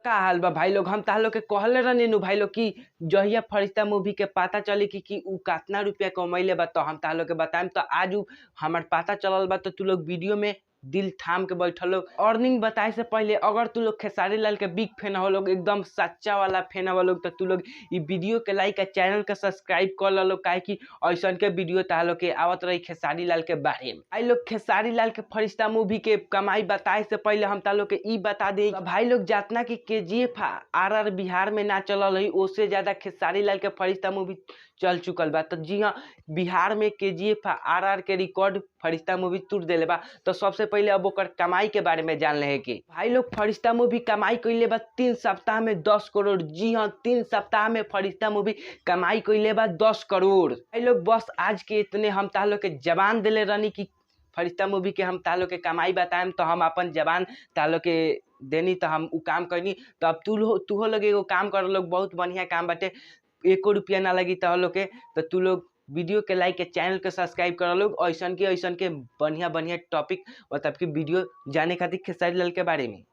का हाल बा भाई लोग। हम ताह लोग के कहले रहनी नु भाई लोग कि जहिया फरिश्ता मूवी के पता चली कि उ कितना रुपया कमैले बा तो हम ताह लोग के बताएम। तो आज उ हमार पता चलल बा तो तू लोग वीडियो में दिल थाम के बैठल लोग। अर्निंग बताए से पहले अगर तू लोग खेसारी लाल के बिग फैन हो लोग, एकदम सच्चा वाला फैन हो लोग, तो तू लोग ई वीडियो के लाइक आ चैनल के सब्सक्राइब कर लो, काहे कि ऐसन के वीडियो ताह लोग के आवत रही खेसारी लाल के बारे में। भाई लोग खेसारी लाल के फरिश्ता मूवी के कमाई बताए से पहले हम ताह लोग के ई बता दी भाई लोग, जितना कि के जी एफ आर आर बिहार में ना चलल है उससे ज़्यादा खेसारी लाल के फरिश्ता मूवी चल चुकल बा। तो जी हाँ, बिहार में के जी एफ आर आर के रिकॉर्ड फरिश्ता मूवी टूट दिले बा। तो सबसे पहले अब ओकर कमाई के बारे में जान ले के भाई लोग फरिश्ता मूवी कमाई कैले बा 3 सप्ताह में 10 करोड़। जी हाँ, 3 सप्ताह में फरिश्ता मूवी कमाई कैले बा 10 करोड़। भाई लोग बस आज के इतने हम ताह लोग के जबान दिले रहनी कि फरिश्ता मूवी के हम ताह लोग के कमाई बताएम, तो हम अपन जबान ताह लोग के देनी, तो हम उ काम करनी। तो अब तू लोग एगो काम कर लोग, बहुत बढ़िया काम बाटे, एको रुपया ना लगी तह लोग के। तो तू लोग वीडियो के लाइक के चैनल के सब्सक्राइब कर लोग, ऐसन के बढ़िया बढ़िया टॉपिक मतलब कि वीडियो जाने खातिर खेसारी लाल के बारे में।